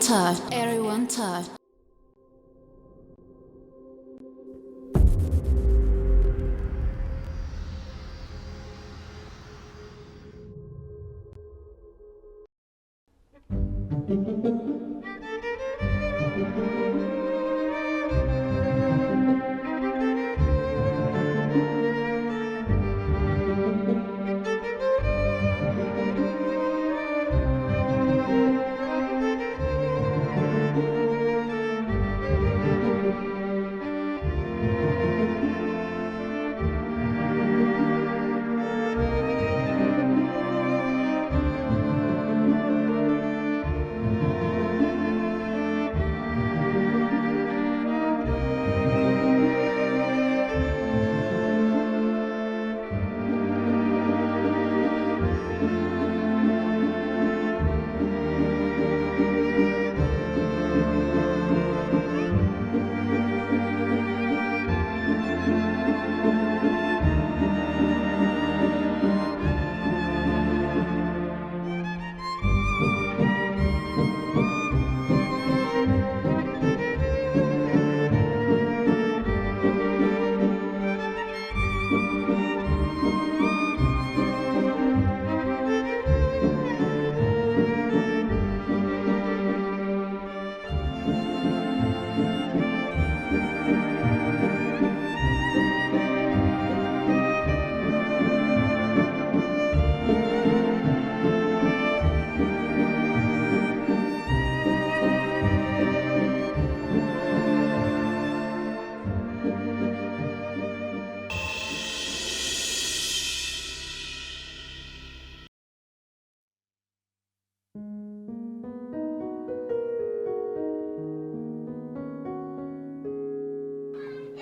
Touch. Everyone touch.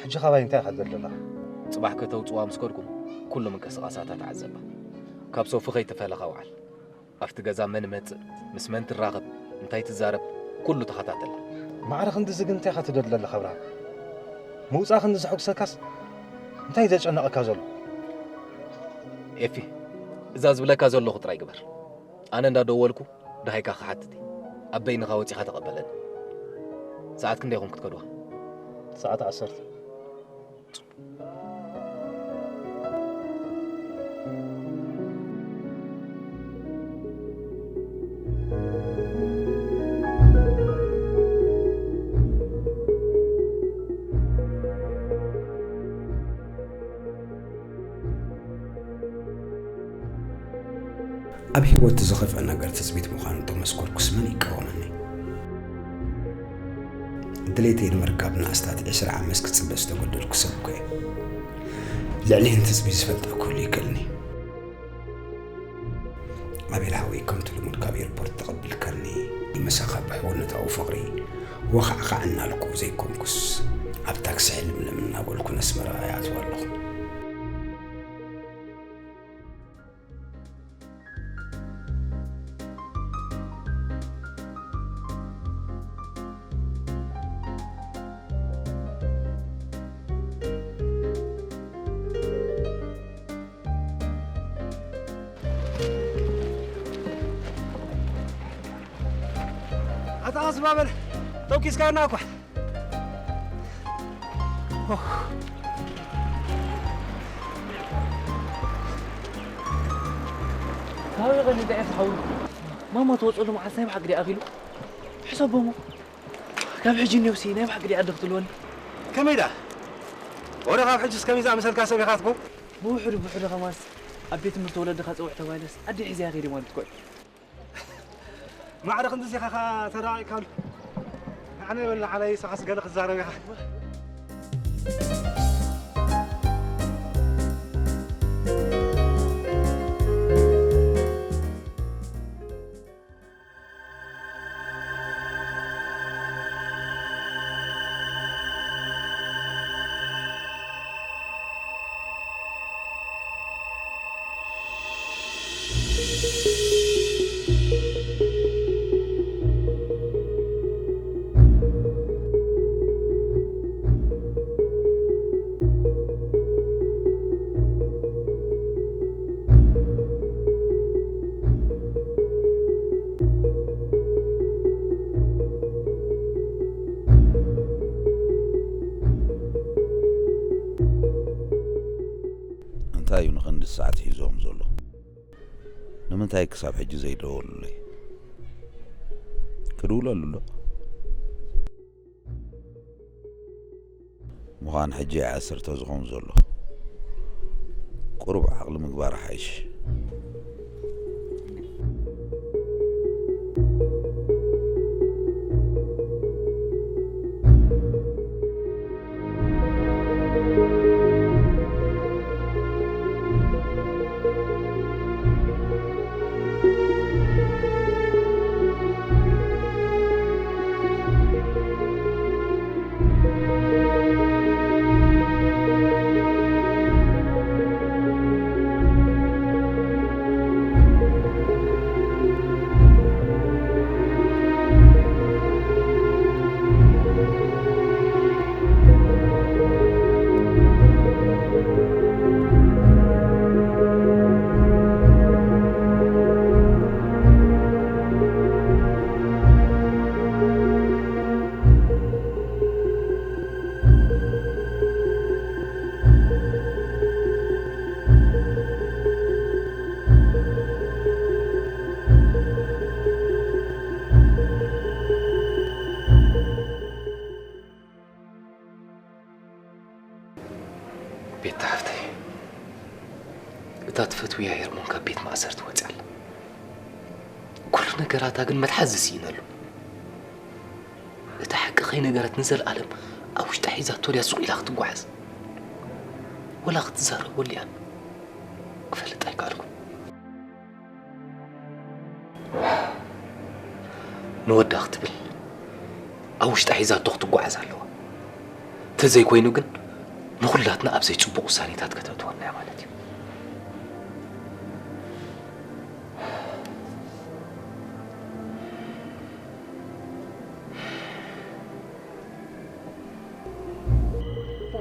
ሕጂ ካባይ እንታይ ኢኻ ትደሊ ዘለኻ? ጽባሕ ከተውጽዋ ምስ ከድኩም፣ ኩሉ ምንቅስቓሳታ ተዓዘባ። ካብ ሶፊ ከይትፈለኻ ውዓል። ኣብቲ ገዛ መን ይመጽእ፣ ምስ መን ትራኸብ፣ እንታይ ትዛረብ፣ ኩሉ ተኸታተላ። ማዕረ ክንድዚ ግን እንታይ ኢኻ ትደሊ ዘለኻ ብርሃን? ምውጻእ ክንዲ ዘሐጉሰካስ እንታይ ዘጨነቐካ ዘሎ? ኤፊ፣ እዛ ዝብለካ ዘለኹ ጥራይ ግበር። ኣነ እንዳደወልኩ ደሃይካ ክሓትት እየ። ኣብ በይንኻ ወጺኻ ተቐበለኒ። ሰዓት ክንደይ ኢኹም ክትከድዋ? ሰዓት ዓሰርተ። ኣብ ህይወት ዝኸፍአ ነገር ትጽቢት ምዃኑ እንተመስከርኩስ መን ይቃወመኒ? ድሌተይ ንምርካብ ንኣስታት ዕስራ ዓመት ክጽበ ዝተገደድኩ ሰብ እኮ እየ። ልዕሊህን ትጽቢት ዝፈልጣ ክህሉ ይክእልኒ። ኣቤል ሓወይ፣ ከምቲ ልሙድ ካብ ኤርፖርት ተቐቢልካኒ፣ ምሳኻ ብሕውነታዊ ፍቕሪ ወኻዕኻዕ እናልኩ ዘይኮንኩስ፣ ኣብ ታክሲ ሕልምልም እናበልኩ ነስመራ ይኣትው ኣለኹ። ኣታ ቀስ በል፣ ተውኪስካና እኳ። ኦህ። ካበይ ኸ ንድዒ ትሓውሉ? ማማ ትወፅሉ መዓስ ናይ ብሓቂ ድኣ ኣኺሉ? ሕሰቦሞ። ካብ ሕጂ እኒኦሲ ናይ ብሓቂ ድኣ ኣደ ክትብልወኒ? ከመይ ደኣ? ወረ ካብ ሕጂስ ከመይ ዝኣመሰልካ ሰብ ኢኻ ትከው? ብውሕዱ ብውሕዱ ኸማንስ ኣብ ቤት ትምህርቲ ወለድኻ ጽውዕ ተባሂለስ ኣደ ሒዘያ ከይደ ማለት እኮ እዩ። ማዕረ ክንድዚ ኢኻ ተራቒቕካሉ። ንዓና ይበል ንዓና ይስኻስ ገለ ክትዛረብ ኢኻ። ንምንታይ ክሳብ ሕጂ ዘይደወሉለይ? ክድውለሉ ኣሎ። ምዃን ሕጂ ይኣስርቶ ዝኾን ዘሎ። ቁሩብ ዓቕሊ ምግባር ሓይሽ። ቤት ሓፍተይ፣ እታ ትፈትውያ ሄርሞን ካብ ቤት ማእሰርቲ ወፂኣ ኣላ። ኩሉ ነገራታ ግን መትሓዚ ስኢነሉ። እታ ሓቂ ከይነገረት ንዘለኣለም ኣብ ውሽጣ ሒዛቶ ድያ ሱቕ ኢላ ክትጓዓዝ? ወላ ክትዛረበሉ እያ? ክፈልጥ ኣይከኣልኩን። ንወዳ ክትብል ኣብ ውሽጣ ሒዛቶ ክትጓዓዝ ኣለዋ። ተዘይኮይኑ ግን ንኹላትና ኣብ ዘይጽቡቕ ውሳኔታት ከተእትወና እያ ማለት እዩ።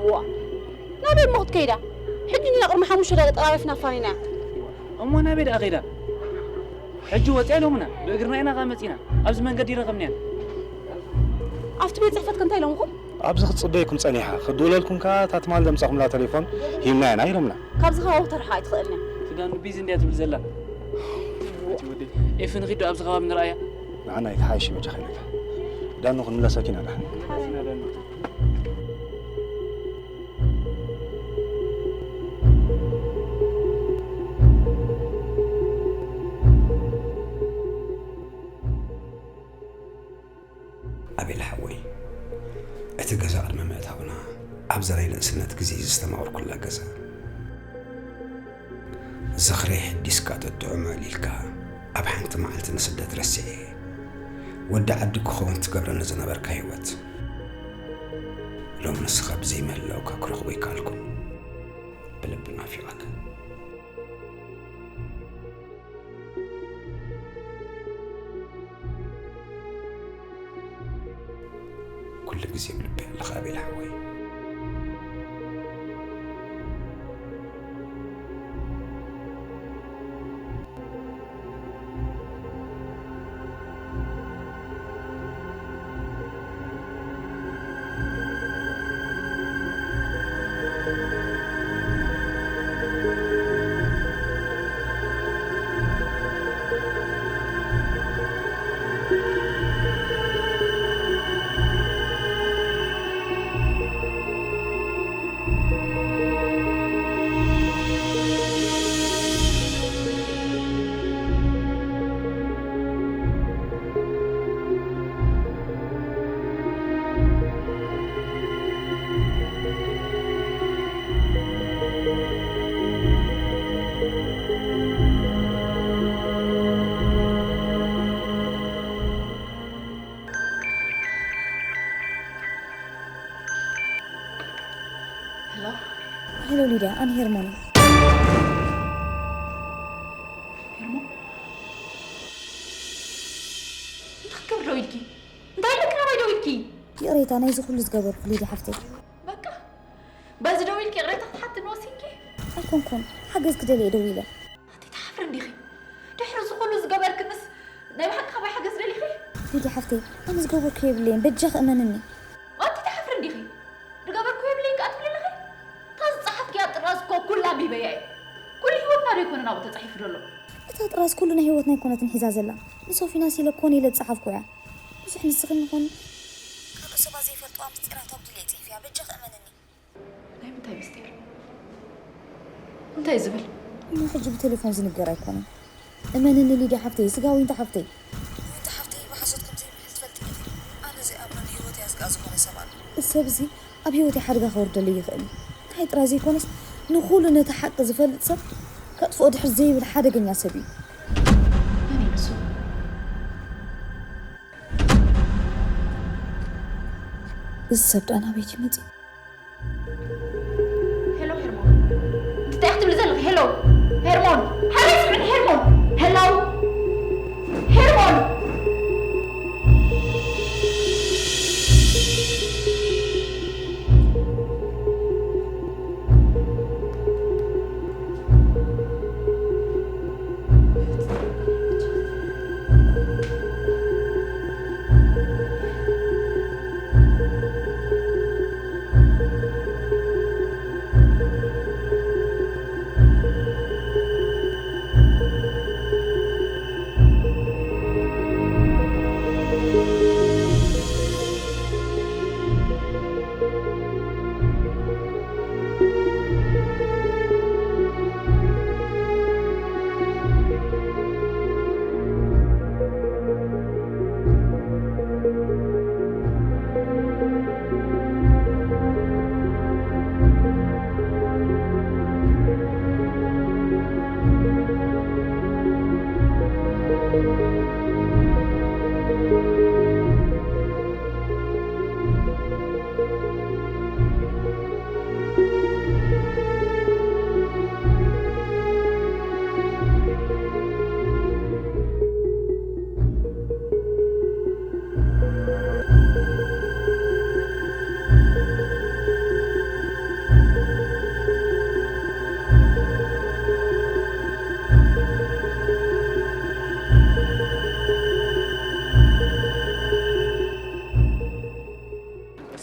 ዋ፣ ናበይ እሞ ክትከይዳ? ሕጂ እንዲና ቅድሚ ሓሙሽተ ደቂቕ ጠራሪፍና ኣፋኒናያ። እሞ ናበይ ደኣ ከይዳ? ሕጂ ወፂኣ ኢሎምና፣ ብእግርና ኢና ካብ መፂና። ኣብዚ መንገዲ ረኸብናያ። ኣብቲ ቤት ፅሕፈት ከ እንታይ ኢሎምኹም? ኣብዚ ክትፅበየኩም ፀኒሓ፣ ክድውለልኩም ከኣ እታ ትማል ዘምጻኹምላ ቴሌፎን ሂብናያ ኢና ኢሎምና። ካብዚ ከባቢ ተርሓ ኣይትኽእልን እያ። እቲ ዳኑ ቢዚ እንድያ ትብል ዘላ። እቲ ወዲ ኤፊ ንኺድ ዶ ኣብዚ ከባቢ ንርኣያ? ንዓና ኣይትሓይሽ በጃኻ ኢለካ። ዳኑ ክንምለሰኪ ኢና ደሓን። ኣቤል ሓወይ፣ እቲ ገዛ ቅድሚ ምእታውና ኣብዛ ናይ ንእስነት ግዜ ዝተማወርኩላ ገዛ። ዝኽረይ ሕዲስካ ጠጥዑመ ኢልካ ኣብ ሓንቲ መዓልቲ ንስደት ረሲዐ። ወዲ ዓዲ ክኸውን ትገብረኒ ዝነበርካ ህይወት። ሎሚ ንስኻ ብዘይ ምህላውካ ክረኽቦ ኣይከኣልኩን። ብልቢ ናፊቐካ። ኩሉ ግዜ ብልበይ ኣለኻ ኣቤል ሓወይ። ሄሎ። ሄሎ ሊድያ፣ ኣነ ሄርሞን እየ። ሄርሞን? እንታይ ክትገብሪ ደው ኢልኪ? እንታይ ኢልኪ ናባይ ደው ኢልኪ? ይቕሬታ፣ ናይዚ ኩሉ ዝገበርኩ ሊድያ ሓፍተይ። በቃ፣ በዚ ደው ኢልኪ ይቕሬታ ክትሓትኒ ወሲንኪ? ኣይኮንኩን፣ ሓገዝ ክደሊ እየ ደው ኢለ። ኣቲ ትሓፍሪ እንዲኺ? ድሕሪ እዚ ኩሉ ዝገበርክንስ ናይ ብሓቂ ካባይ ሓገዝ ደሊኺ? ሊድያ ሓፍተይ፣ ኣነ ዝገበርኩ የብለይን፣ በጃኺ እመንኒ። ኣቲ ትሓፍሪ እንዲኺ? ዝገበርኩ የብለይን ከኣ ትብሊ ኣለኺ? እታ ዝጸሓፍክያ ጥራዝ እኮ ኩላ ኣንቢበያ እየ። ኩሉ ህይወትና ዶ ኣይኮነን ኣብኡ ተጻሒፉ ዘሎ? እታ ጥራዝ ኩሉ ናይ ህይወትና ኣይኮነትን ሒዛ ዘላ። ንሶፊናስ ኢለ ኮን ኢለ ዝጸሓፍኩ እያ። ብዙሕ ንስኽን ንኾን ካልኦት ሰባት ዘይፈልጥዋ ምስጢራት ኣብ ድለ እየ ጽሒፍያ። በጃኺ እመንኒ። ናይ ምንታይ ምስጢር? እንታይ ዝብል? እሞ ሕጂ ብቴሌፎን ዝንገር ኣይኮነን። እመንኒ ሊድያ ሓፍተይ፣ ስጋ ዊንታ ሓፍተይ። ዊንታ ሓፍተይ ብሓሶት ከም ዘይምሕል ትፈልጥኒ ኢኺ። ኣነ ዘይኣምኖ ንህይወተይ ኣስጋእ ዝኾነ ሰብ ኣሎ። እዚ ሰብ እዚ ኣብ ህይወተይ ሓደጋ ከውርደለይ ይኽእል እዩ። እንታይ ጥራይ ዘይኮነስ ንኹሉ ነቲ ሓቂ ዝፈልጥ ሰብ ከጥፍኦ ድሕር ዘይብል ሓደገኛ ሰብ እዩ። መን እዩ ንሱ? እዚ ሰብ ደኣ ናበይ እዩ መጺኡ? ሄሎ ሄርሞን፣ እንታይ ክትብሊ ዘለኺ? ሄሎ ሄርሞን፣ ሓራይ ስምዕኒ ሄርሞን። ሄሎ ሄርሞን።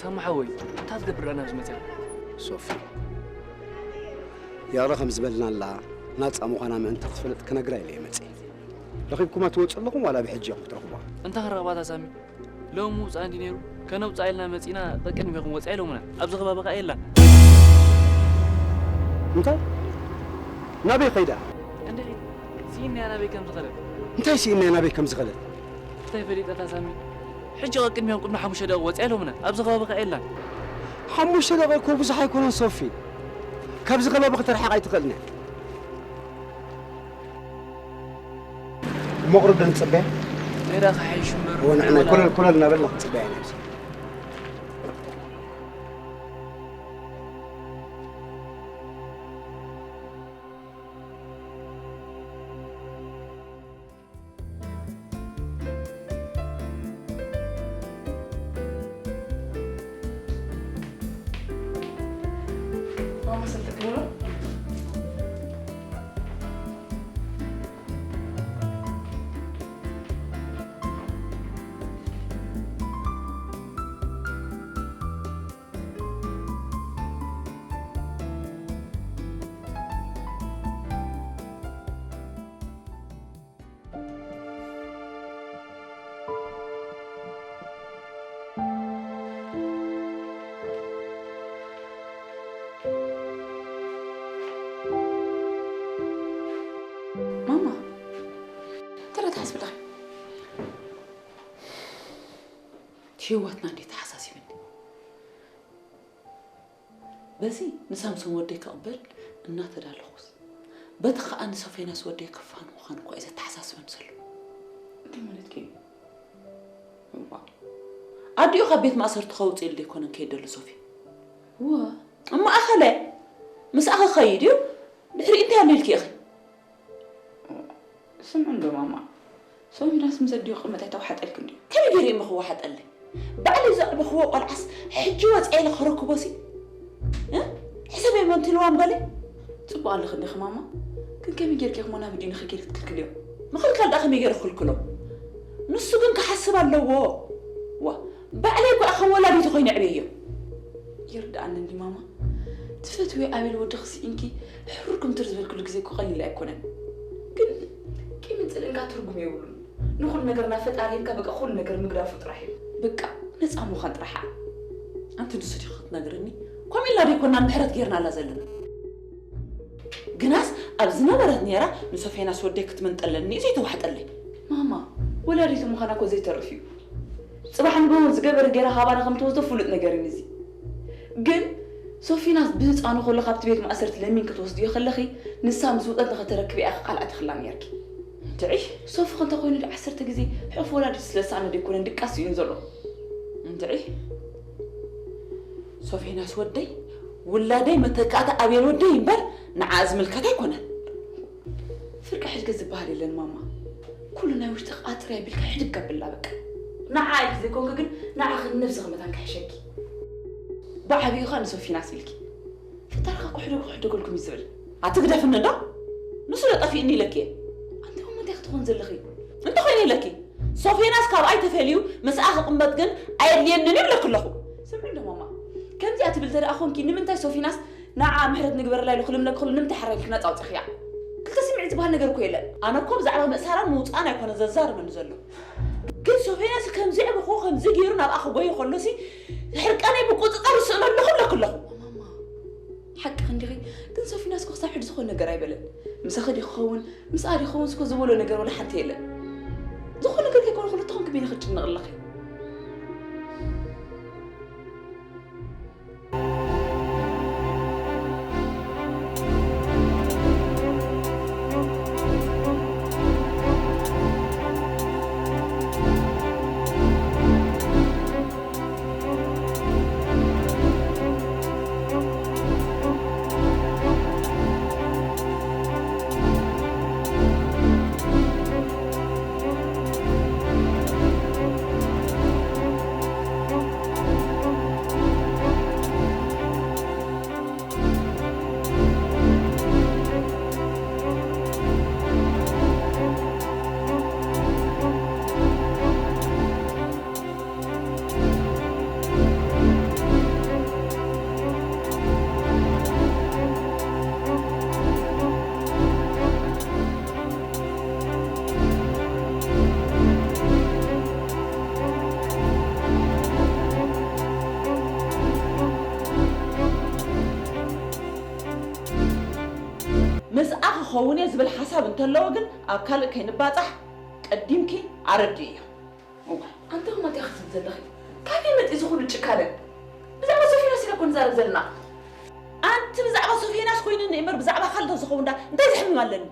ሳሚ ሓወይ፣ እንታይ ትገብር ደኣ ናብዚ መጺኻ? ሶፊ፣ ይቕረ ከም ዝበልናላ ናጻ ምዃና ምእንቲ ክትፈልጥ ክነግራ ኢለ እየ መጺአ። ረኺብኩማ ትወጹ ኣለኹም ዋላ ብሕጂ ኢኹም ክትረኽቡዋ? እንታይ ክንረኽባ እታ ሳሚ? ሎሚ ምውጻእ እንዲ ነይሩ፣ ከነውጽኣ ኢልና መጺና፣ ቀቅድሚኹም ወጽኣ ኢሎምና። ኣብዚ ከባቢ ከኣ የላን። እንታይ? ናበይ ኸይዳ? እንድዒ፣ ስኢነያ ናበይ ከም ዝኸደት። እንታይ ስኢነያ ናበይ ከም ዝኸደት? እንታይ ፈሊጠ እታ ሳሚ? ሕጂ ቀቅድሚኦም ቅድሚ ሓሙሽተ ደቂቕ ወጽኣ ኢሎምና። ኣብዚ ከባቢ ከኣ የላን። ሓሙሽተ ደቂቕ እኮ ብዙሕ ኣይኮነን ሶፊ። ካብዚ ከባቢ ክትርሕቕ ኣይትኽእልን እያ። እሞ ቁሩብ ዶ ንጽበያ? ሜዳ ክሓይሽ እምበር እወ፣ ንሕና እንታይ ኮለል፣ ኮለል እናበልና ክንጽበያ ኢና ኣብዚ። ማማ ሰልቲ ክብሎ? ማማ፣ እንታይ ትሓስቢ ኣለኺ? ህይወትና እንዴት ተሓሳሲብኒ። በዚ ንሳምሶም ወደይ ክቕበል እናተዳለኹስ፣ በቲ ኸኣ ንሶፌናስ ወደይ ክፋን ምዃኑ እኳ እዩ ዘተሓሳስበኒ ዘሎ። እንታይ ማለትኪ እዩ? እዋ፣ ኣዲኡ ካብ ቤት ማእሰርቲ ከውፅእ ኢሉ ደይኮነን ከይድ ደሎ ሶፊ? እዋ። እሞ ኣኸለ ምስኣ ክኸይድ እዩ፣ ድሕሪኡ እንታይ ኣሎ ኢልኪ ኢኺ? ስምዒ እንዶ ማማ፣ ሶፊናስ ምስ ኣዲኡ ክቕመጥ ኣይተዋሓጠልክን ድዩ? ከመይ ገይሩ እሞ ክወሓጠለይ? ባዕለይ ዘዕበኽዎ ቆልዓስ ሕጂ ወፂአ ኢለ ክረክቦሲ? እ? ሕሰበይ እሞ እንተልዋም በለ? ጽቡቕ ኣለኺ እንዲኺ ማማ፣ ግን ከመይ ጌርኪ ኢኺ እሞ ናብ ኣዲኡ ንኽከይድ ክትክልክልዮ? ምኽልካል ደኣ ከመይ ገይረ ክክልክሎ? ንሱ ግን ክሓስብ ኣለዎ። ዋ፣ ባዕለይ እኮ ከም ወላዲቱ ኮይነ ኣዕብየዮ። ይርድኣኒ እንዲ ማማ፣ ትፈትውዮ ኣቤል ወድኺ ስኢንኪ ሕሩር ክምትር ዝበልክሉ ግዜ እኮ ቀሊል ኣይኮነን። ግን ቂምን ጽልእንካ ትርጉም የብሉን። ንኹሉ ነገር ናብ ፈጣሪ ሂብካ በቃ ኩሉ ነገር ምግዳፉ ጥራሕ እዩ። በቃ ነጻ ምዃን ጥራሕ። ኣንቲ ንሱ ዲኺ ክትነግርኒ? ከምኡ ኢልና ዶ ኣይኮናን ምሕረት ጌርናላ ዘለና? ግናስ ኣብ ዝነበረት ነይራ ንሶፌናስ ወደይ ክትምንጠለኒ እዩ ዘይተዋሕጠለይ። ማማ፣ ወላዲቱ ምዃና እኮ ዘይተርፍ እዩ። ጽባሕ ንግሆ ዝገበረ ጌራ ካባና ከም ትወስዶ ፍሉጥ ነገር እዩ እዚ። ግን ሶፊናስ ብህፃኑ ከሎ ካብቲ ቤት ማእሰርቲ ለሚን ክትወስድዮ ከለኺ ንሳ ምስ ውፀት ንኸተረክብያ ኢኻ ቃል ኣቲኽላ ነይርኪ። እንድዒ። ሶፊ ኸ እንተኾይኑ ዶ ዓሰርተ ግዜ ሕቑፍ ወላዲት ስለ ዝሰኣነ ዶ ኣይኮነን ድቃስ ስኢኑ ዘሎ? እንድዒ። ሶፊናስ ወደይ፣ ውላደይ መተካእታ ኣቤል ወደይ እምበር ንዓ ዝምልከት ኣይኮነን። ፍርቂ ሕድገ ዝበሃል የለን ማማ። ኩሉ ናይ ውሽጢ ቃጥርያ ቢልካ ሕድግ ኣብላ በቃ። ንዓ ኢልኪ ዘይኮንኪ ግን ንዓኺ ንነብስኺ መታን ክሕሸኪ። ብዓብዩ ኸኣ ንሶፊናስ ኢልኪ። ፈጣሪኻ ክሕደጉ ክሕደገልኩም እዩ ዝብል። ኣቲ ግደፍኒ እንዶ። ንሱ ዶ ጠፊእኒ ኢለኪ እየ? ኣንቲ እሞ እንታይ ክትኾን ዘለኺ? እንተኾይነ ኢለኪ። ሶፊናስ ካብኣይ ተፈልዩ ምስኣ ክቕመጥ ግን ኣየድልየንን እዩ ኢለኪ ኣለኹ። ስምዒ እንዶ ማማ። ከምዚኣ ትብል ተደኣ ኾንኪ ንምንታይ ሶፊናስ ንዓ ምሕረት ንግበረላ ኢሉ ክልምነኪ ከሎ ንምንታይ ሓራይ ኢልኪ ናጻ ኣውጺኽያ? ክልተ ስምዒት ዝበሃል ነገር እኮ የለን። ኣነ እኮ ብዛዕባ ምእሳራን ምውጻእን ኣይኮነ ዘዛርበኒ ዘሎ። ግን ሶፊያስ ከምዚ ዕብኹ ከምዚ ገይሩ ናብኣ ክጎይ ከሎሲ ሕርቃነይ ምቁጽጻር ዝስእኖ ኣለኹ ኣለኩ ኣለኹ። ማማ፣ ሓቅኺ እንዲኺ። ግን ሶፊናስ እኮ ክሳብ ሕጂ ዝኾነ ነገር ኣይበለን። ምሳኺ ዲ ክኸውን፣ ምስኣ ዲ ክኸውን እስኮ ዝበሎ ነገር ወላ ሓንቲ የለን። ዝኾነ ነገር ከይኮነ ክልተኹም ክቢኒ ክትጭነቕ ኣለኺ። ምስኣ ክኸውን እየ ዝብል ሓሳብ እንተለዎ ግን ኣብ ካልእ ከይንባጻሕ ቀዲምኪ ኣረድእዮ። እዋ፣ ኣንታ ኸማን እንታይ ክትብል ዘለኺ? ካበይ መፂ እዚ ኩሉ ጭካነ? ብዛዕባ ሶፊናስ ኢና እኮ ንዛረብ ዘለና። ኣንቲ ብዛዕባ ሶፊናስ ኮይኑኒ እምበር ብዛዕባ ካልእ እንተዝኸውን ዳ እንታይ ዘሕምም ኣለኒ?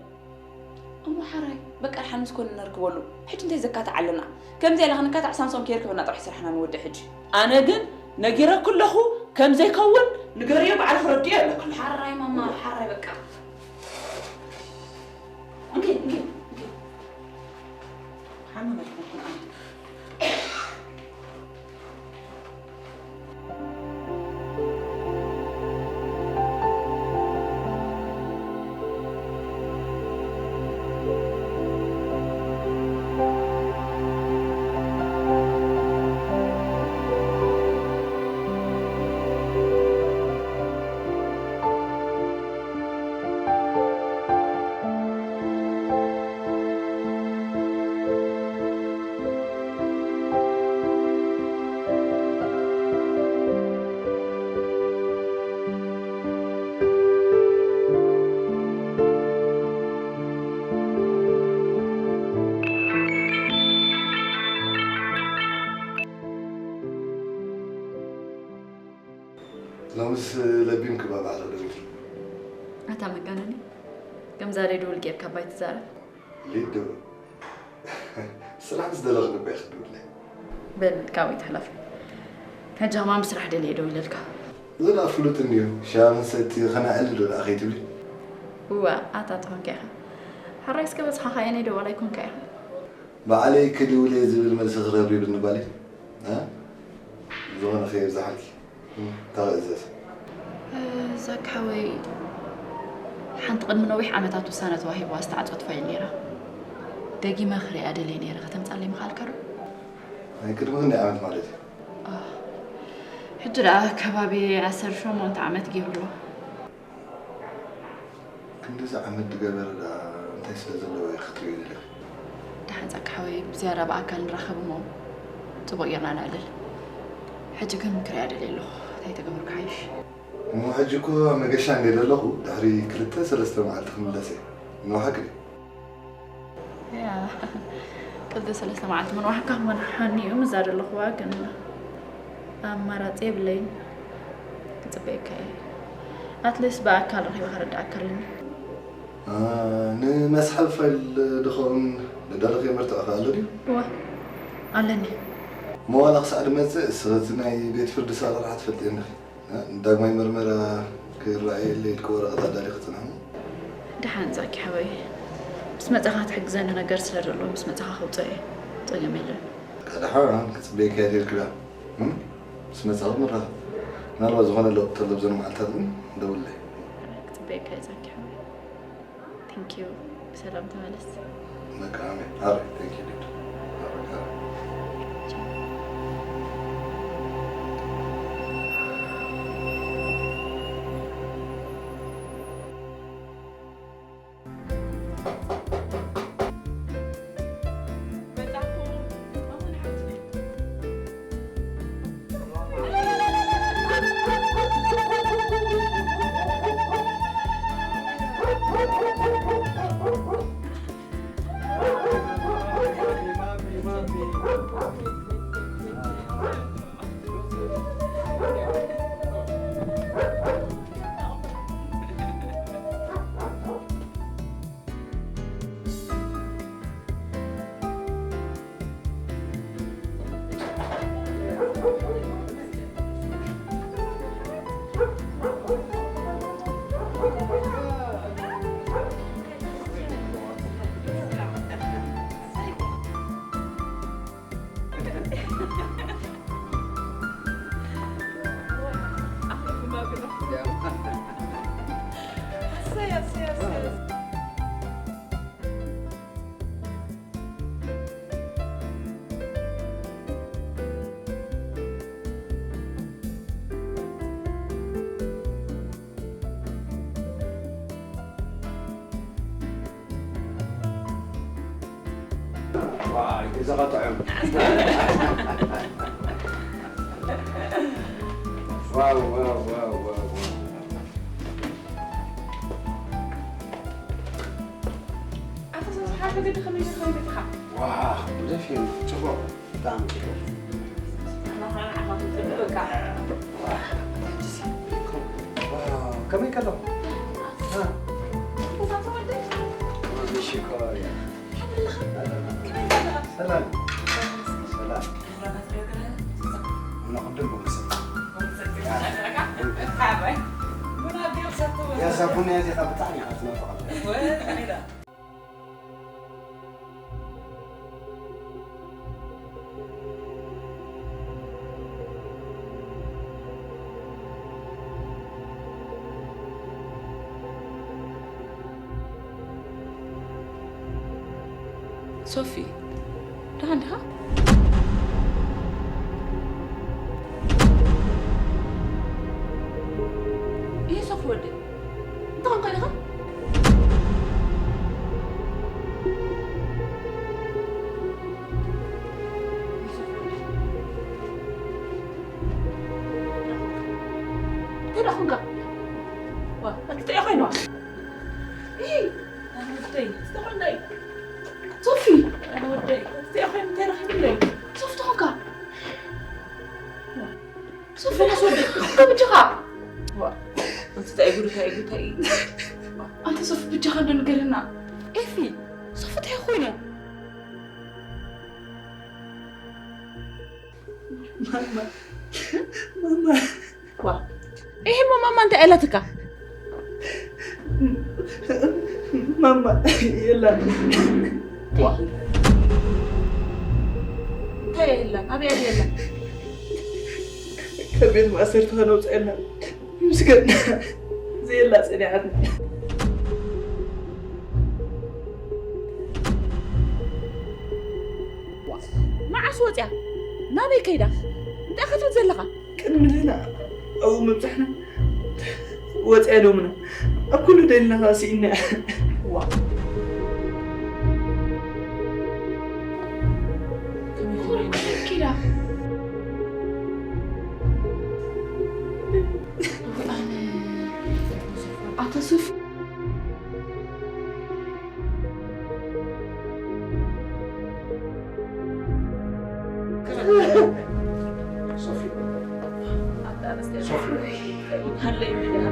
እሞ ሓራይ፣ በቃ ደሓን ምስ ኮነ ነርክበሉ። ሕጂ እንታይ ዘካትዕ ኣለና? ከምዚ ኢልና ክንካታዕ ሳምሶም ከየርክበና ጥራሕ ስራሕና ንወድእ ሕጂ። ኣነ ግን ነጊረኪ ኣለኹ፣ ከም ዘይከውን ንገርዮ፣ ባዕሉ ክረድዮ ኣለኩ። ሓራይ ማማ፣ ሓራይ በቃ። እንኪ፣ እንኪ፣ እንኪ። ሓመመትኩም ኣነ። ሎምስ ለቢምኪ ባባ ኣሎ ዶ ኢልኪ? ኣታ መጋነኒ፣ ከምዛ ሬድዮ ውልቂ ጌርካ ባይ ትዛረብ። ሊዱ፣ ስራሕ ምስ ደለኹ ልበይ ክድውለይ። በል፣ ካብኡ ይትሕለፍ። ሕጂ ከማን ብስራሕ ደልየ ደው ኢለልካ። እዚ ደኣ ፍሉጥ እንድዩ። ሻሂ ክንሰቲ ከነዕሊ ዶ ደኣ ከይትብሊ? እዋ፣ ኣታ ትኾንካ ኢኻ። ሕራይ እስከ በጽሓኻ የነይ ደዋላይ ኮንካ ኢኻ። ባዕለይ ክድውል እየ ዝብል መልሲ ክረክብ ይብልኒ ጓለይ። እ? ዝኾነ ከየብዝሓልኪ። እም፣ ተቐዘዝ። እ፣ ዛኪ ሓወይ፣ ሓንቲ ቅድሚ ነዊሕ ዓመታት ውሳነ ተዋሂብዋ ዝተዓጽወት ፋይል ነይራ። ደጊመ ክሪኣ ደልየ ነይረ፣ ከተምጻለይ ምኽኣልካ ዶ? ናይ ቅድሚ ክንደይ ዓመት ማለት እዩ? አ፣ ሕጂ ደኣ ከባቢ ዓሰርተ ሸሞንተ ዓመት ገይሩ ኣሎ። ክንድዚ ዓመት ዝገበረ ደኣ እንታይ ስለ ዘለዎ እዩ ክትሪኦ ደሊኺ? ዛኪ ሓወይ፣ ብዝያዳ ብኣካል ንራኸብ እሞ ጽቡቕ ጌርና ነዕልል። ሕጂ ግን ክሪኣ ደልየ ኣለኹ። እንታይ ተገብርካ ሓይሽ? እሞ ሕጂ እኮ ኣብ መገሻ እንድየ ዘለኹ፣ ድሕሪ ክልተ ሰለስተ መዓልቲ ክምለስ እየ። ንውሓክ ድዩ? ያ፣ ክልተ ሰለስተ መዓልቲ ምንዋሕካ ምንሓኒ እዩ፣ ምስዛ ዘለኹዋ ግን ኣማራጺ የብለይን። ክጽበየካ እየ። ኣትሊስት ብኣካል ረኺበ ከረድኣካ ኣለኒ። ንመስሓብ ፋይል ድኸውን ነዳሊ ከየመርትዖ ክኣሎ ድዩ? እወ ኣለኒ። መዋላ ክሳዕ ድመጽእ እስኺ እቲ ናይ ቤት ፍርዲ ኣሰራርሓ ትፈልጥዮ እንዲኺ። ንዳግማይ መርመራ ክረኣየለይ ኢልኪ ወረቐት ኣዳሊኺ ጽንሒ እሞ። ደሓን ዛኪ ሓወይ፣ ምስ መጻኻ ትሕግዘኒ ነገር ስለ ዘሎ ምስ መጻኻ ከውጽኦ እየ። ጸገም የለን። በቃ ደሓን ክጽበየኪ እየ ኔርኪ ደኣ። ምስ መጻኹ ንራኸብ። ምናልባት ዝኾነ ለውጢ ተሎ ኣብዘን መዓልታት እውን ደውለይ። ክጽበየካ እየ ዛኪ ሓወይ። Thank you። ብሰላም ተመለስ። በቃ ኣሜን። ኣረ thank you dude። ኣረ ኣረ። ዋይ ገዛኻ ጥዑም። ዋው ዋው ዋው ዋው ዋው። ኣታ ሰብስሓ ከገዲ ከመይ ገርካ ይበትኻ? ዋው ደፊን ጽቡቕ ብጣዕሚ ጽቡቕ። ከመይ ከሎ? ሽኮር። ሰላም ሰላም። እና ቅድም ቡን ክሰጥ። ያዛ ቡን እዚኣ ብጣዕሚ ኢኻ ትናፍቓ። ሶፊ፣ ደሓን ዲኻ? ይሄ ሶፊ ወደይ፣ እንታይ ኾንካ ዲኻ? እንታይ ደኣ ኾንካ? ዋ፣ ኣቲ እንታይ ኮይንዋ? ኢሂ፣ ኣነ ወደይ፣ ዝተኾንዳ እዩ። ሶፊ፣ ኣነ ወደይ፣ እንታይ ኮይን፣ እንታይ ረኺብለይ? ሶፊ፣ እንታይ ኾንካ? ዋ፣ ሶፊ፣ ናስ ወደይ፣ እንታይ በጃኻ? ዋ፣ ኣንቲ እንታይ ጉድ፣ እንታይ ጉድ፣ እንታይ እዩ? ኣንቲ ሶፊ፣ በጃኻ እንዶ ንገረና። ኤፊ፣ ሶፊ፣ እንታይ ኮይኑ? ማማ፣ ማማ። ዋ፣ ይሄ እሞ ማማ እንታይ ኣላትካ? ማማ የላን። ዋ፣ እንታይ የላን? ኣበይ ኣዲ የላን? ካብ ቤት ማእሰርቲ ከነውፅኣላ ምስ ገድና ዘየላ ፀኒሓትና። ዋ፣ መዓስ ወፅያ? ናበይ ከይዳ? እንታይ ክትብል ዘለኻ? ቅድሚ ንሕና ኣብኡ ምብጻሕና ወጺኣ ኢሎምና። ኣብ ኩሉ ደሊና ከኣ ስኢንና። ዋእ። ሃለይ ሚድያ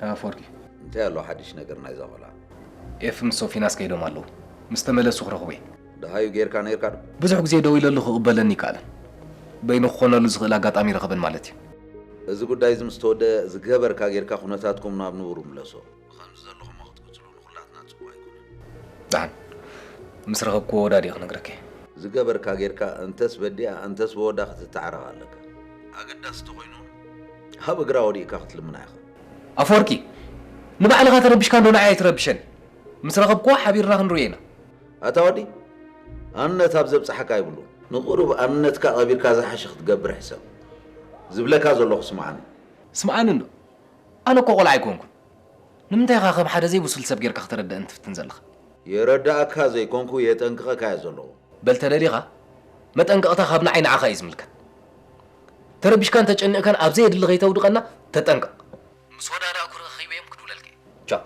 ኣፈወርቂ። እንታይ ኣሎ ሓድሽ ነገር ናይዛ ቆልዓ? ኤፍ ምስ ሶፊናስ ከይዶም ኣለዉ። ምስ ተመለሱ ክረኽቦ እየ። ደሃዩ ጌርካ ነይርካ ዶ? ብዙሕ ግዜ ደዊለሉ ክቕበለኒ ይከኣለን። በይኑ ክኾነሉ ዝኽእል ኣጋጣሚ ይረኽብን ማለት እዩ። እዚ ጉዳይ እዚ ምስ ተወደአ ዝገበርካ ጌርካ ኩነታትኩም ናብ ንቡሩ ምለሶ። ብኸምዚ ዘለኹሞ ክትቅጽሉ ንኹላትና ጽቡቕ ኣይኮነን። ደሓን። ምስ ረኸብክዎ ወዳዲኡ ክነግረኪ እየ። ዝገበርካ ጌርካ እንተስ በዲኣ እንተስ ብወዳ ክትተዓረቕ ኣለካ። ኣገዳሲ ተኾይኑ ኣብ እግራ ወዲቕካ ክትልምና ኢኻ። ኣፈወርቂ፣ ንባዕልኻ ተረቢሽካ እንዶ ንዓይ ኣይትረብሸኒ። ምስ ረኸብክዎ ሓቢርና ክንርእዮ ኢና። ኣታ ወዲ፣ ኣንነት ኣብ ዘብጽሓካ ኣይብሉን። ንቑሩብ ኣንነትካ ቀቢርካ ዝሓሸ ክትገብር ሕሰብ። ዝብለካ ዘለኹ ስምዓኒ። ስምዓኒ እንዶ። ኣነ እኮ ቆልዓ ኣይኮንኩን። ንምንታይ ኢኻ ከም ሓደ ዘይብሱል ሰብ ጌርካ ክተረድእን ትፍትን ዘለኻ? የረዳእካ ዘይኮንኩ የጠንቅቐካ እየ ዘለኹ። በል ተደሊኻ፣ መጠንቀቕታ ካብ ንዓይ ንዓኻ እዩ ዝምልከት። ተረቢሽካን ተጨኒቕካን ኣብ ዘየድሊ ከይተውድቐና ተጠንቀቕ። ምስ ወዳዳእኩ ረኺበዮም ክድውለልካ እየ። ቻው።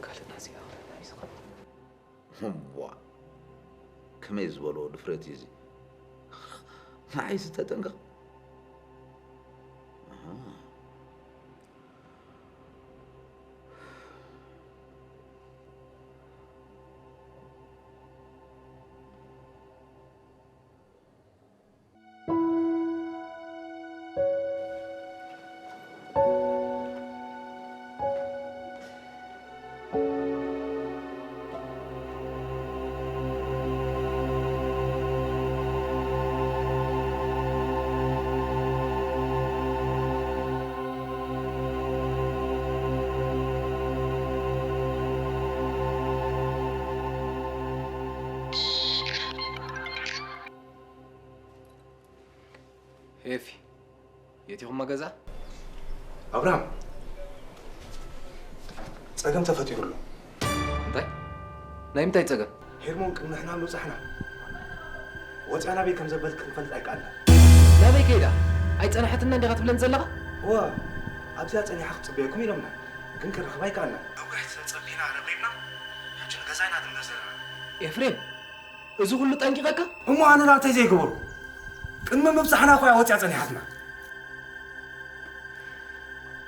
ካልእ ናዚኣ ክረና እዩ ዝኸውን። እዋ፣ ከመይ ዝበሎ ድፍረት እዩ እዚ? ንዓይስ ተጠንቀቕ። ኣሃ። ኤፊ፣ የት ኢኹም ገዛ? ኣብርሃም፣ ጸገም ተፈጢሩ ኣሎ። እንታይ? ናይ ምንታይ ጸገም? ሄርሞን ቅድሚ ንሕና ምብጻሕና ወጺኣ ናበይ ከም ዘበለት ክንፈልጥ ኣይከኣልናን። ናበይ ከይዳ? ኣይጸንሐትና እንዲኻ ትብለን ዘለኻ? እወ፣ ኣብዚኣ ጸኒሓ ክትጽበየኩም ኢሎምና፣ ግን ክንረኽባ ኣይከኣልናን። ነዊሕ ተጸቢና ረብሪብና፣ ሕጂ ንገዛ ኢና ክንገዝ ዘለና። ኤፍሬም፣ እዚ ኩሉ ጠንቂቐካ? እሞ ኣነ ደኣ እንታይ ዘይገበርኩ? ቅድሚ ምብጻሕና እኮ እያ ወጺኣ ጸኒሓትና።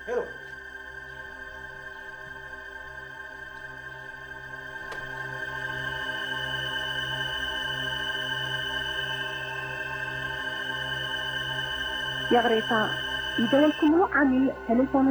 ሄሎ። ይቕሬታ፣ ዝደወልኩምሉ ዓሚል ተሌፎኑ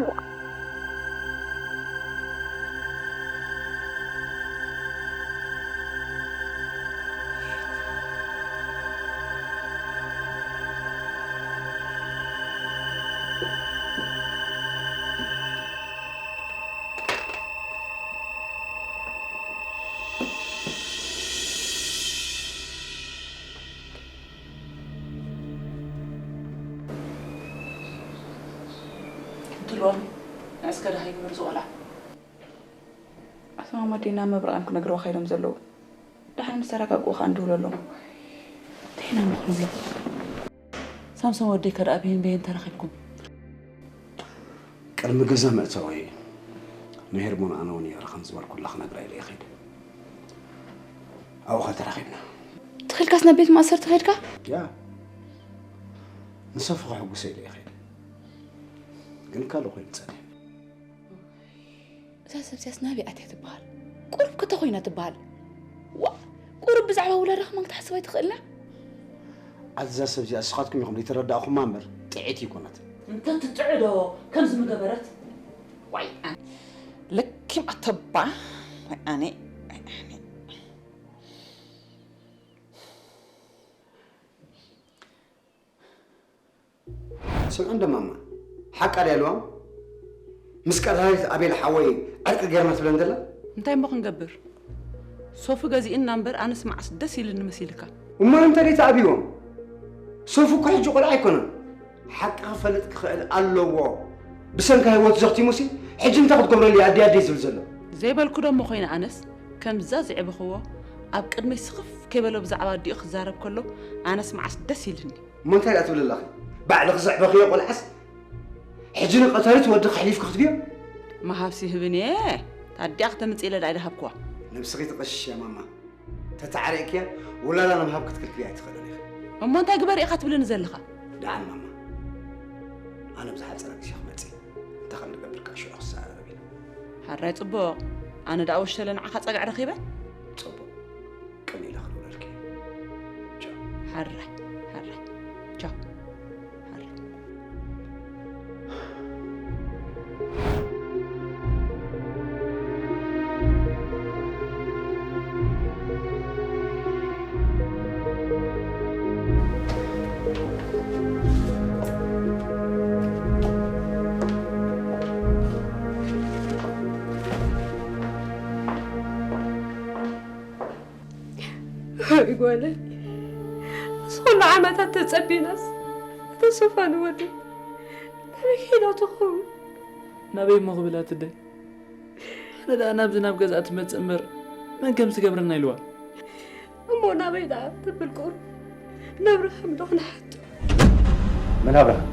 ትልኦም ናይ እስከ ደሃይ ግበር ዝቖልዓ። እቶም ኣዲና መብርቓም ክነግርዋ ከይዶም ዘለዉ። ደሓን ምስ ተረጋግኡ ኸኣ ንድውለሎም። እንታይ ኢና ንብሎም? ሳምሶን ወደይ ከ ደኣ ብሄን ብሄን ተራኺብኩም? ቅድሚ ገዛ መእተዊ ንሄርሞን ኣነ እውን እየ ከም ዝበልኩላ ክነግራ ኢለ እየ ከይደ። ኣብኡ ኸ ተራኺብና። ትኽልካስ ናብ ቤት ማእሰርቲ ኸድካ? ያ። ንሰፉ ከሐጉሰ ኢለ ይኸይድ። ግን ካልእ ኮይኑ ጸኒሑ። እዛ ሰብ እዚኣስ ናበይ ኣትያ ትበሃል? ቁሩብ ክተ ኮይና ትበሃል? ዋ! ቁሩብ ብዛዕባ ውላዳ ከማን ክትሓስብ ኣይትኽእልና? ኣዛ ሰብ እዚኣ ንስኻትኩም ኢኹም ዘይተረዳእኹማ እምበር ጥዕይቲ ኣይኮነትን። እንተ ትጥዕዶ ከምዚ ምገበረት? ዋይ ኣነ። ልክም ኣተባ። ዋይ ኣነ። ዋይ ኣነ። ስምዒ እንዶ ማማ፣ ሓቃ ድያ ልዋም? ምስ ቀዳማዊት ኣቤል ሓወይ ዕርቂ ጌርና ትብለን ዘላ? እንታይ እሞ ክንገብር? ሶፊ ገዚእና እምበር ኣነስ መዓስ ደስ ኢልኒ መሲልካ? እሞ ንምንታይ ደይ ትኣብይዎም? ሶፊ እኮ ሕጂ ቆልዓ ኣይኮነን። ሓቂ ክፈልጥ ክኽእል ኣለዎ። ብሰንካ ህይወቱ ዘኽቲሙሲ ሕጂ እንታይ ክትገብረሉ እያ ኣደይ ኣደይ ዝብል ዘሎ? ዘይበልኩ ዶ እሞ ኮይነ ኣነስ ከምዛ ዘዕበኽዎ ኣብ ቅድመይ ስኽፍ ከይበሎ ብዛዕባ ኣዲኡ ክዛረብ ከሎ ኣነስ መዓስ ደስ ኢልኒ። እሞ እንታይ ደኣ ትብል ኣለኺ? ባዕልኺ ዘዕበኽዮ ቆልዓስ ሕጂ ንቐታሊት ወዲ ከሕሊፍኪ ክትብዮ? መሃብሲ ህብን እየ። ታዲኣ ክተምጽእ ኢለ ደኣ ኣይደሃብክዋ። ነብስኺ ትቐሽሽ እያ ማማ። ተተዓሪቕክያ ውላዳ ንምሃብ ክትክልክልያ ኣይትኽእልን ኢኺ። እሞ እንታይ ግበር ኢኻ ትብልኒ ዘለኻ? ደሓን ማማ፣ ኣነ ብዝሓጸረ ግዜ ክመጽእ እንታይ ከም ንገብር ከኣ ሽዑ ክሰራረብ ኢና። ሓራይ ጽቡቕ። ኣነ ደኣ ወሽተለ ንዓኻ ጸግዒ ረኺበ? ጽቡቕ። ቅን ኢለ ክድውለልኪ። ቻው። ሓራይ፣ ሓራይ። ቻው። ሓራይ። ወይ ጓለይ፣ ምስ ኩሉ ዓመታት ተጸቢናስ፣ እቲ ሱፋን ወዲ ናበይ ከይዳ ትኸውን? ናበይ እሞ ክብል ኣትደ? ኣነ ደኣ ናብዚ ናብ ገዛ ትመጽእ እምበር መን ከም ትገብረና ኢልዋ። እሞ ናበይ ደኣ ትብል ቁሩብ? ነብርሃም ዶ ክንሓቶ? መን ኣብርሃም?